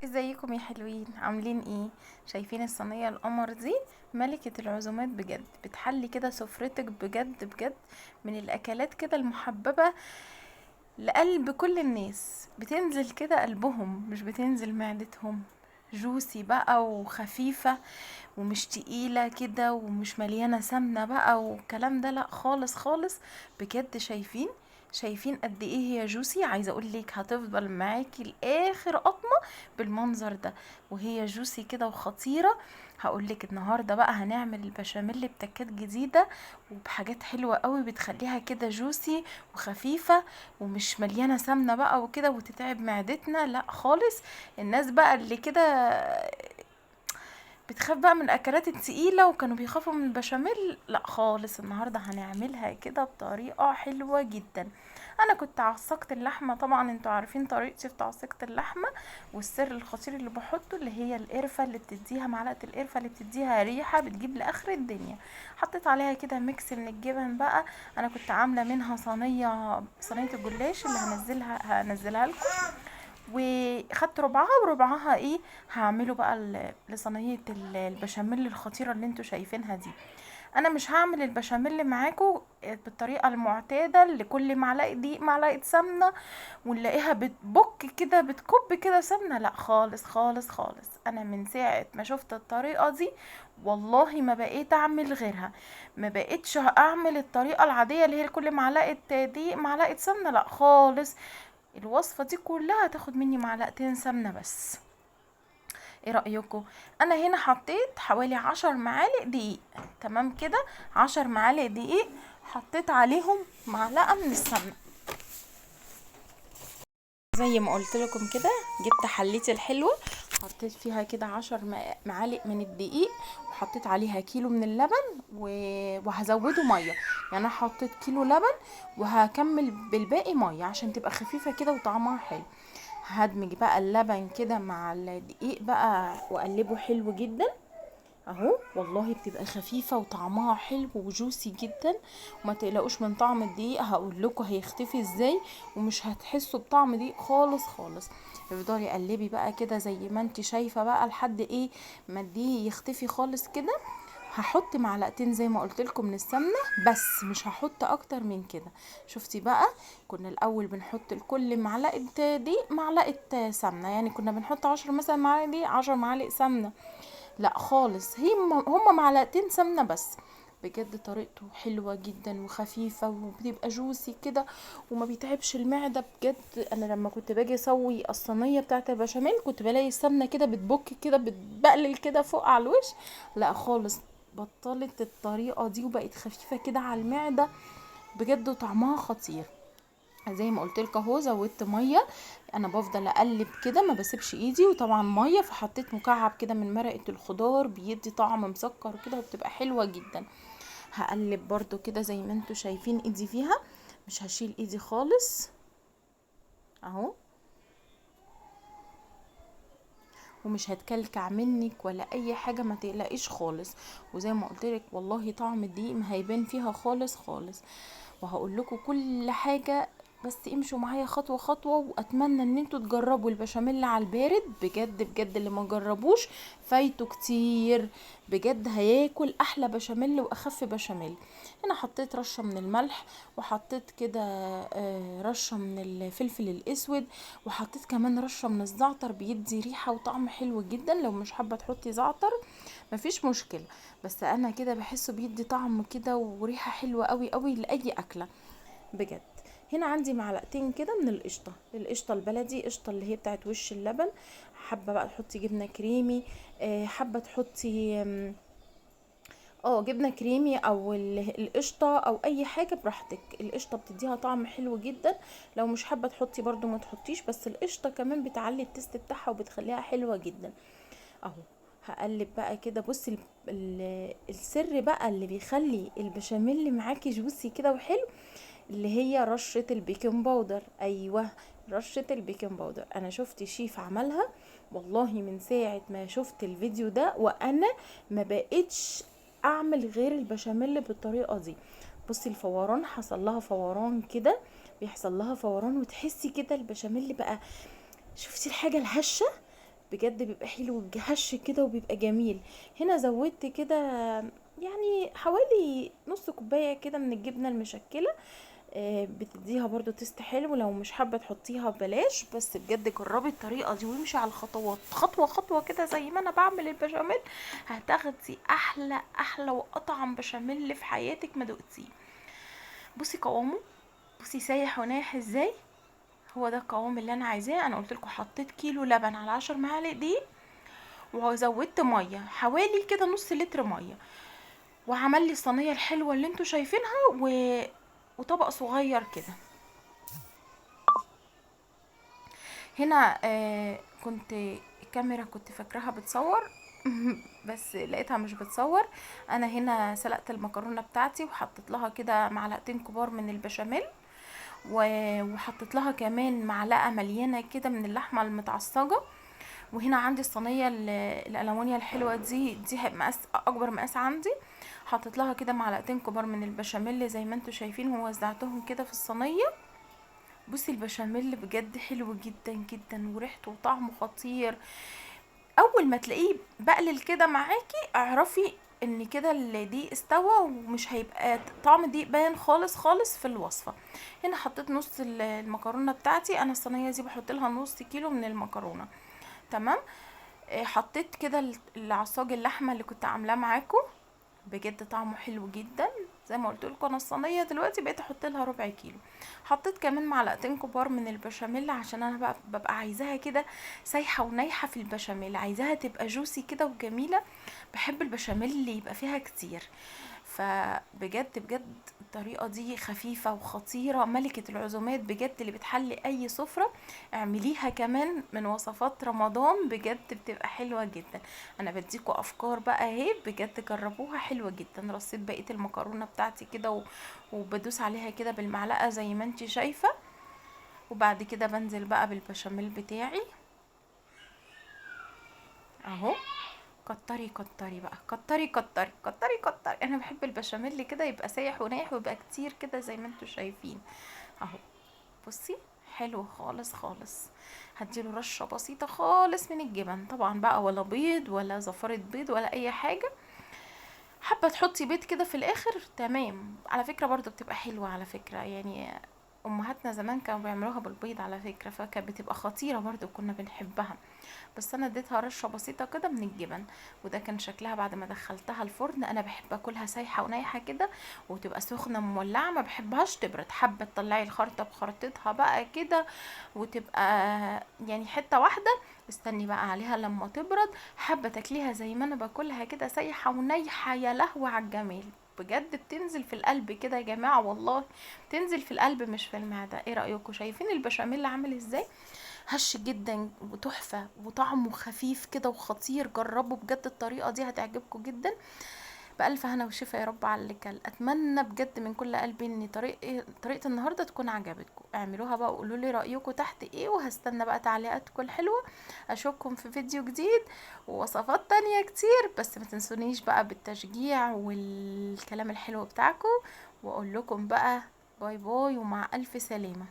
ازيكم يا حلوين؟ عاملين ايه؟ شايفين الصينية القمر دي؟ ملكة العزومات بجد، بتحلي كده سفرتك بجد بجد، من الاكلات كده المحببة لقلب كل الناس، بتنزل كده قلبهم مش بتنزل معدتهم. جوسي بقى وخفيفة ومش تقيلة كده ومش مليانة سمنة بقى والكلام ده، لا خالص خالص بجد. شايفين قد ايه هي جوسي؟ عايزة اقولك هتفضل معاكي لاخر قطمة بالمنظر ده وهي جوسي كده وخطيرة. هقولك النهاردة بقى هنعمل البشاميل بتكات جديدة وبحاجات حلوة قوي بتخليها كده جوسي وخفيفة ومش مليانة سمنة بقى وكده وتتعب معدتنا، لا خالص. الناس بقى اللي كده بتخاف بقى من الاكلات التقيلة وكانوا بيخافوا من البشاميل، لا خالص، النهاردة هنعملها كده بطريقة حلوة جدا. انا كنت عصقت اللحمة، طبعا انتوا عارفين طريقتي في تعصيقة اللحمة والسر الخطير اللي بحطه اللي هي القرفة اللي بتديها، معلقة القرفة اللي بتديها ريحة بتجيب لاخر الدنيا. حطيت عليها كده mix من الجبن بقى، انا كنت عاملة منها صينية الجلاش اللي هنزلها لكم، وخدت ربعها وربعها ايه هعمله بقى لصينية البشاميل الخطيرة اللي انتوا شايفينها دي. انا مش هعمل البشاميل معاكم بالطريقة المعتادة اللي كل معلقة دقيق معلقة سمنة ونلاقيها بتبك كده بتكب كده سمنة، لا خالص خالص خالص. انا من ساعة ما شفت الطريقة دي والله ما بقيت اعمل غيرها، ما بقيتش اعمل الطريقة العادية اللي هي كل معلقة دقيق معلقة سمنة، لا خالص. الوصفة دي كلها هتاخد مني معلقتين سمنة بس. ايه رأيكم؟ انا هنا حطيت حوالي 10 معالق دقيق، تمام كده، 10 معالق دقيق حطيت عليهم معلقة من السمنة. زي ما قلت لكم كده جبت حلتي الحلوة حطيت فيها كده 10 معالق من الدقيق وحطيت عليها كيلو من اللبن وهزوده مية، يعني انا حطيت كيلو لبن وهكمل بالباقي مية عشان تبقى خفيفة كده وطعمها حلو. هدمج بقى اللبن كده مع الدقيق بقى واقلبه حلو جدا اهو، والله بتبقى خفيفة وطعمها حلو وجوسي جدا، وما تقلقوش من طعم الدقيق، هقول لكم هيختفي ازاي ومش هتحسوا بطعم دقيق خالص خالص. افضلي قلبي بقى كده زي ما انت شايفة بقى لحد ايه ما الدقيق يختفي خالص كده. هحط معلقتين زي ما قلت لكم من السمنة بس، مش هحط اكتر من كده. شفتي بقى كنا الاول بنحط لكل معلقه دقيق معلقه سمنه، يعني كنا بنحط 10 مثلا معالق دقيق 10 معالق سمنه، لا خالص، هما معلقتين سمنه بس. بجد طريقته حلوة جدا وخفيفة وبتبقى جوسي كده وما بيتعبش المعدة بجد. انا لما كنت باجي اسوي الصينية بتاعه البشاميل كنت بلاقي السمنة كده بتبك كده بتبقلل كده فوق على الوش، لا خالص بطلت الطريقة دي وبقت خفيفة كده على المعدة بجد وطعمها خطير. زي ما قلت لكم اهو زودت مية، انا بفضل اقلب كده ما بسيبش ايدي، وطبعا مية، فحطيت مكعب كده من مرقه الخضار بيدي طعم مسكر كده وبتبقى حلوة جدا. هقلب برضو كده زي ما انتوا شايفين ايدي فيها، مش هشيل ايدي خالص اهو، ومش هتكلكع منك ولا اي حاجة، ما تقلقيش خالص. وزي ما قلت لك والله طعم الدقيق ما هيبان فيها خالص خالص، وهقول لكم كل حاجة بس امشوا معايا خطوة خطوة. واتمنى ان انتوا تجربوا البشاميل على البارد بجد بجد، اللي ما جربوش فايته كتير بجد، هياكل احلى بشاميل واخف بشاميل. هنا حطيت رشه من الملح، وحطيت كده رشه من الفلفل الاسود، وحطيت كمان رشه من الزعتر بيدي ريحه وطعم حلو جدا. لو مش حابة تحطي زعتر مفيش مشكلة، بس انا كده بحسه بيدي طعم كده وريحه حلوة قوي قوي لاي اكله بجد. هنا عندي معلقتين كده من القشطه، القشطه البلدي، قشطه اللي هي بتاعت وش اللبن. حابة بقى تحطي جبنه كريمي، حابة تحطي جبنه كريمي او القشطه او اي حاجة براحتك. القشطه بتديها طعم حلو جدا، لو مش حابة تحطي برضو ما تحطيش، بس القشطه كمان بتعلي ال taste بتاعها وبتخليها حلوة جدا اهو. هقلب بقى كده. بصي السر بقى اللي بيخلي البشاميل معاكي juicy كده وحلو اللي هي رشة ال baking powder. ايوه رشة ال baking powder، انا شفت شيف عملها والله من ساعة ما شفت الفيديو ده وانا ما بقتش اعمل غير البشاميل بالطريقة دي. بصي الفوران حصل لها فوران كده، بيحصل لها فوران وتحسي كده البشاميل بقى، شفتي الحاجة الهشة بجد بيبقى حلو هش كده وبيبقى جميل. هنا زودت كده يعني حوالي نص كوباية كده من الجبنة المشكلة، بتديها برضو taste حلو. لو مش حابة تحطيها بلاش، بس بجد جربي الطريقة دي وامشي على الخطوات خطوة خطوة كده زي ما انا بعمل البشاميل، هتاخدي احلى احلى واطعم بشاميل في حياتك ما دقتيه. بصي قوامه، بصي سايح ونايح ازاي، هو ده القوام اللي انا عايزاه. انا قلت لكم حطيت كيلو لبن على 10 معالق دقيق، وزودت مية حوالي كده نص لتر مية، وعمل لي الصينية الحلوة اللي انتوا شايفينها وطبق صغير كده. هنا كنت الكاميرا كنت فاكراها بتصور بس لقيتها مش بتصور. انا هنا سلقت المكرونه بتاعتي وحطيت لها كده معلقتين كبار من البشاميل، وحطيت لها كمان معلقه مليانة كده من اللحمة المتعصجه. وهنا عندي الصينية الالومنيا الحلوة دي، دي مقاس اكبر مقاس عندي، حطيت لها كده معلقتين كبار من البشاميل زي ما انتم شايفين، ووزعتهم كده في الصينية. بصي البشاميل بجد حلو جدا جدا، وريحته وطعمه خطير. اول ما تلاقيه بقلل كده معاكي اعرفي ان كده الدقيق استوى، ومش هيبقى طعم الدقيق باين خالص خالص في الوصفة. هنا حطيت نص المكرونه بتاعتي، انا الصينية دي بحط لها نص كيلو من المكرونه، تمام. حطيت كده العصاج اللحمة اللي كنت عاملاه معاكم، بجد طعمه حلو جدا. زي ما قلت لكم انا الصينية دلوقتي بقيت احط لها ربع كيلو. حطيت كمان معلقتين كبار من البشاميل عشان انا بقى ببقى عايزاها كده سايحه ونايحه في البشاميل، عايزاها تبقى جوسي كده وجميلة. بحب البشاميل اللي يبقى فيها كتير، فبجد بجد الطريقة دي خفيفة وخطيرة، ملكه العزومات بجد اللي بتحلي اي سفره. اعمليها كمان من وصفات رمضان، بجد بتبقى حلوة جدا. انا بديكوا افكار بقى اهي، بجد جربوها حلوة جدا. رصيت بقية المكرونه بتاعتي كده وبدوس عليها كده بالمعلقه زي ما انت شايفه، وبعد كده بنزل بقى بالبشاميل بتاعي اهو. كتري كتري بقى، كتري كتري كتري كتري. انا بحب البشاميل كده يبقى سايح ونايح ويبقى كتير كده زي ما انتوا شايفين اهو. بصي حلو خالص خالص. هديله رشه بسيطة خالص من الجبن، طبعا بقى ولا بيض ولا زفاره بيض ولا اي حاجة. حابة تحطي بيض كده في الاخر تمام، على فكرة برضو بتبقى حلوة على فكرة، يعني امهاتنا زمان كانوا بيعملوها بالبيض على فكرة، فكانت بتبقى خطيرة برضو كنا بنحبها. بس انا اديتها رشه بسيطة كده من الجبن، وده كان شكلها بعد ما دخلتها الفرن. انا بحب اكلها سايحه ونايحه كده وتبقى سخنة مولعه، ما بحبهاش تبرد. حابة تطلعي الخرطة بخرطتها بقى كده وتبقى يعني حتة واحدة، استني بقى عليها لما تبرد. حابة تاكليها زي ما انا باكلها كده سايحه ونايحه، يا لهوي على الجمال بجد، بتنزل في القلب كده يا جماعة، والله بتنزل في القلب مش في المعدة. ايه رايكم؟ شايفين البشاميل عامل ازاي؟ هش جدا وتحفه وطعمه خفيف كده وخطير. جربوا بجد الطريقة دي هتعجبكم جدا. بألف هنا وشفا يا رب على اللي كل. اتمنى بجد من كل قلبي ان طريقه النهارده تكون عجبتكم. اعملوها بقى وقولوا لي رايكم تحت ايه، وهستنى بقى تعليقاتكم الحلوة. اشوفكم في فيديو جديد ووصفات تانية كتير، بس ما تنسونيش بقى بالتشجيع والكلام الحلو بتاعكم. واقول لكم بقى bye bye ومع الف سلامه.